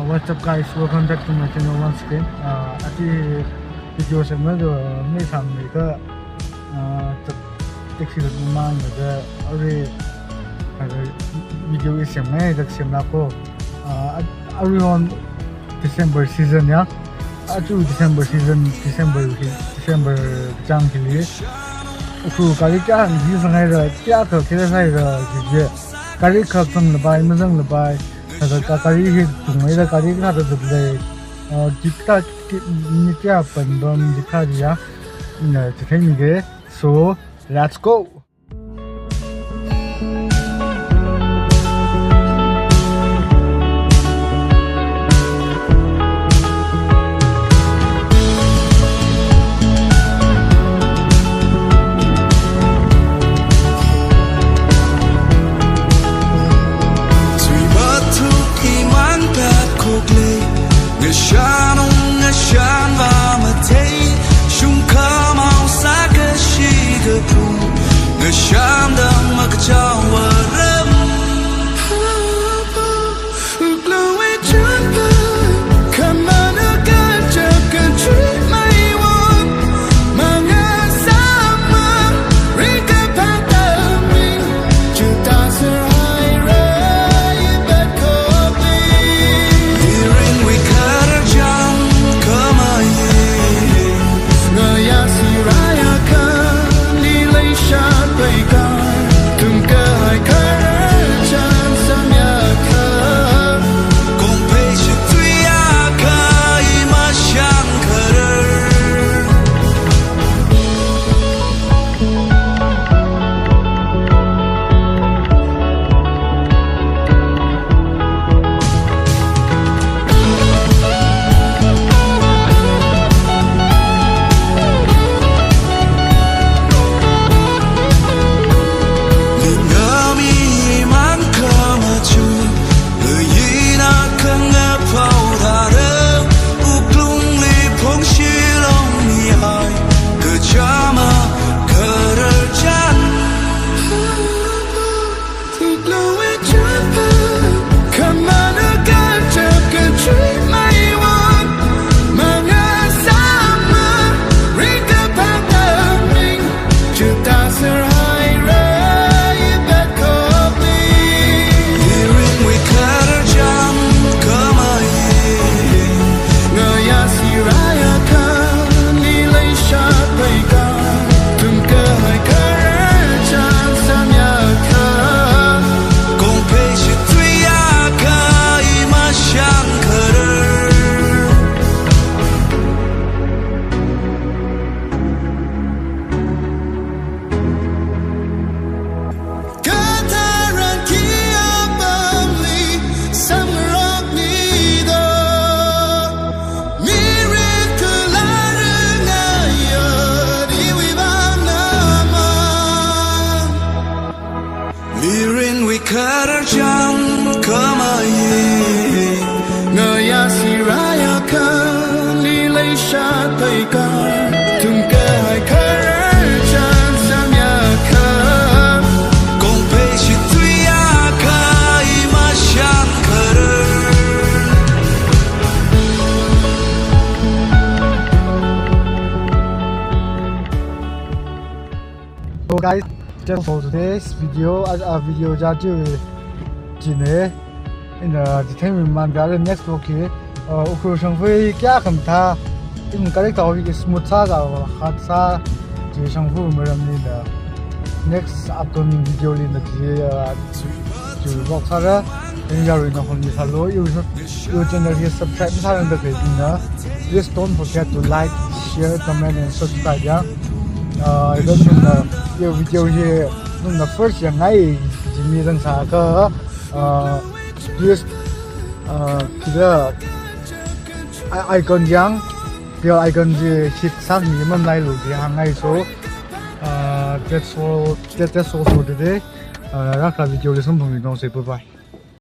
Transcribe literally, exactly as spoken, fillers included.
What's up, guys? Welcome back to my channel once again. Uh, aja video semlaga, uh, mi samni ka, uh, tak, taxi la mang da arui, uh, video i semngai da semla ko. Uh, arui on December season ya. Aja December season, December hi, December chang hili. Ukhrul gari kayākha hili sanghai ra, kayākha kila sai ra, jije. Gari kha zanglapai, mazanglapai. Thāda ka gari hi tungmeida gari kathāda zatlei. Uh, jikta ki, ni kayā panpam jikta jiya. Ina chithei mige. So, let's go. Ngashan ung, ngashan va mathei, shungkhamao sākashi kaphung, ngashan dam makachao varam. Mirinwui khararchān khamei, ngayā sirāyākha, ni leishat pheikar, thumkahai khararchān samyākha, kongphei shithuiyākha, i mashan kharar. So guys, that's all for today's video. Uh, uh, video ja ju jine. In the entertainment man, the next vlog here. Uh, Ukhrul shongfa kayākha mathā. In character of smooth sā ga hard sā. Ji shongfa maram ni the next upcoming video li na ji, uh, ju vlog sāra. In yaruina hon mi sālu. You should Iwui channel hi subscribe masārangda khalei bingna, please don't forget to like, share, comment and subscribe ya. Uh, iwui channel, iwui video hi nana first yangngai kaji mi zangsākha, uh, please, uh, kida i-, icon yang, bell icon chi hit sāmi mamlailu kaji hāngngai. So, uh, that's all, that, that's all for today. Uh, rākha video li samphangmi nong se, bye bye.